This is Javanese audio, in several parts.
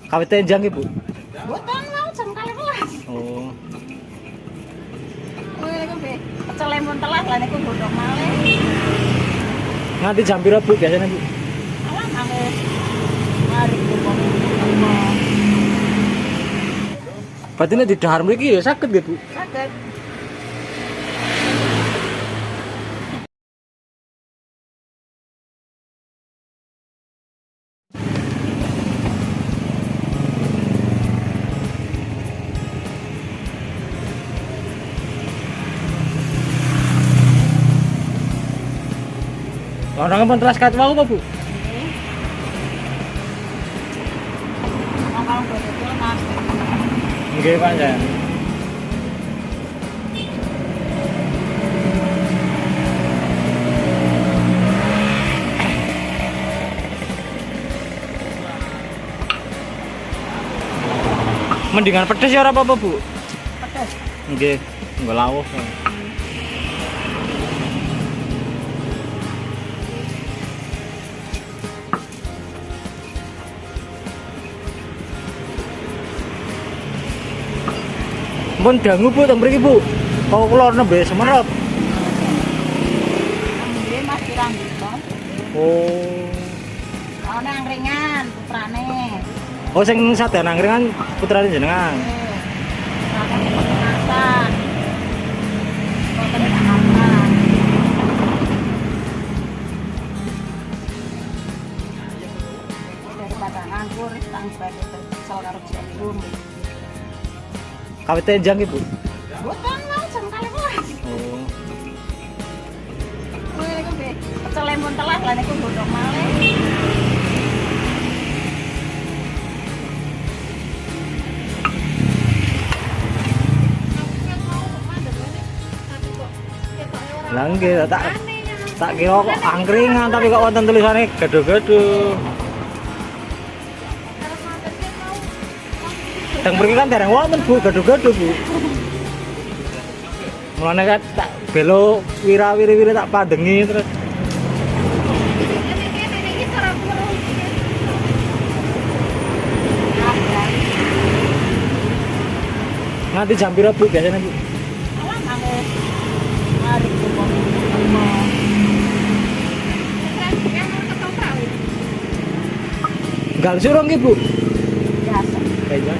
Kawit enjang iki, Bu. Mboten mau jam 12. Oh. Kuwi niku nggih pecel lemon telas lah niku godhong malih. Nganti jam pira, Bu, biasanya, Bu? Alah aku mari kumpul. Berarti nek didahar mriki ya saged nggih, Bu. Saged. Orang pun telas kat wau apa, Bu? Nggih. Wong kalau dodol Mas. Nggih, pancen. Mendingan pedes ya ora apa-apa, Bu. Pedes. Nggih, nggo lawuh. Mun dangu Bu teng mriki Bu. Kok kula nembe semerep. Nggih Mas pirang dina. Oh. Ana angkringan putrane. Oh sing sadan angkringan putrane jenengan. Nggih. Putrane masak. Wonten Jakarta. Daripada nganggur, tang badhe pecel karo jagung. Kawit enjang iki, Bu. Mboten mau jam 12. Oh. Kuwi niku nggih pecel lemon telas lah niku godhong malih. Lah nggih tak kira kok angkringan tapi kok wonten tulisane gado-gado. Teng mriki kan dereng wonten Bu gado-gado Bu. Mulane kan tak belo wira-wiri-wiri tak pandengi terus. Nganti jam pira Bu biasanya Bu? Alah aku mari kumpul. Gal surung nggih Bu. Biasa. Kayaknya.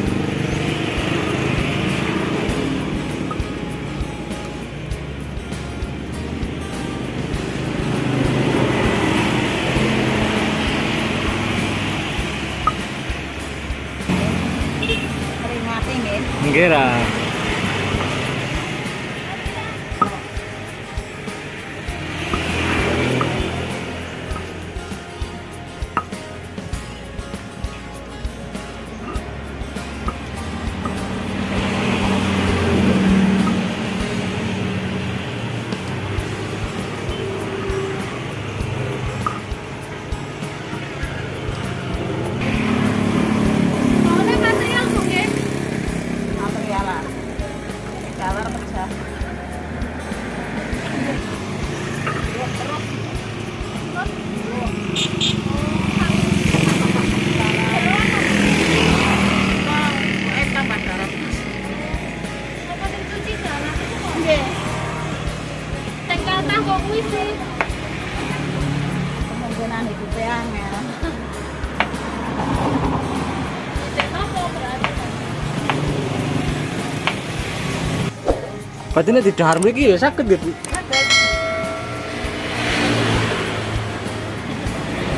Peringati nggih. Nggih ra. Material lah. Dawar pecah. Terus. Tambah garam. Nggih. Kemungkinan hidupnya angel. Berarti nek didahar mriki ya saged nggih Bu. Saged.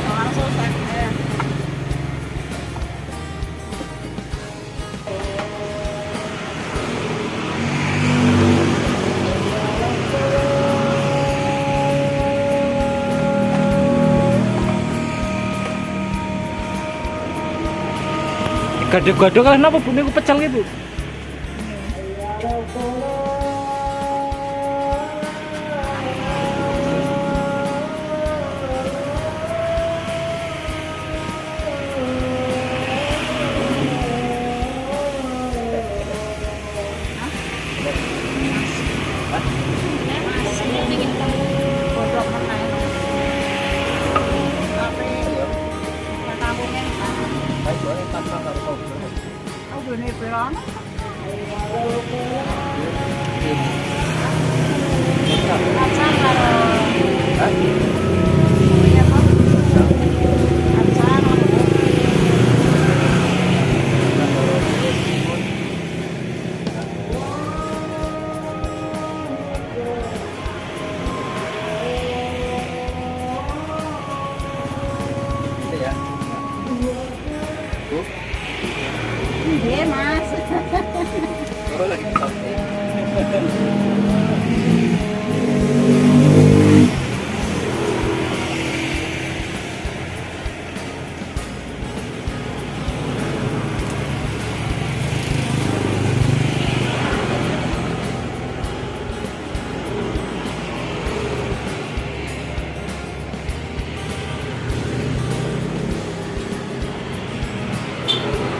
Langsung saged. Gado-gado kan napa Bu niku pecel nggih Bu? Godhong meneh. Tapi yo kampungnya. Baik, boleh tanpa karo kopi. Gene pirane? Kacang karo. Iya, Pak. Kacang. Gitu ya. Bu, Nggih, Mas. oh, lagi di. Iya, 9.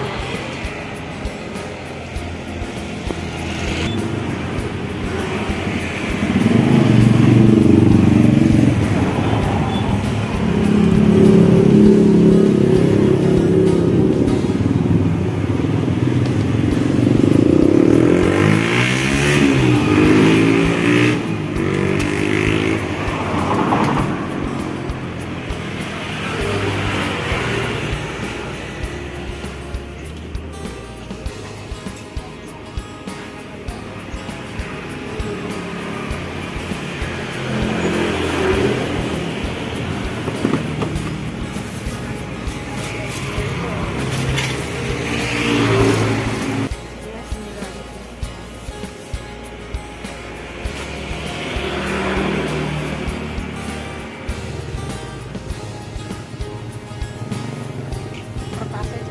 Kertasnya.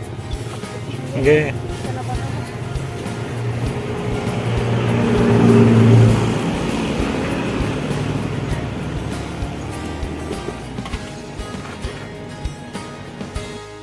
Nggih.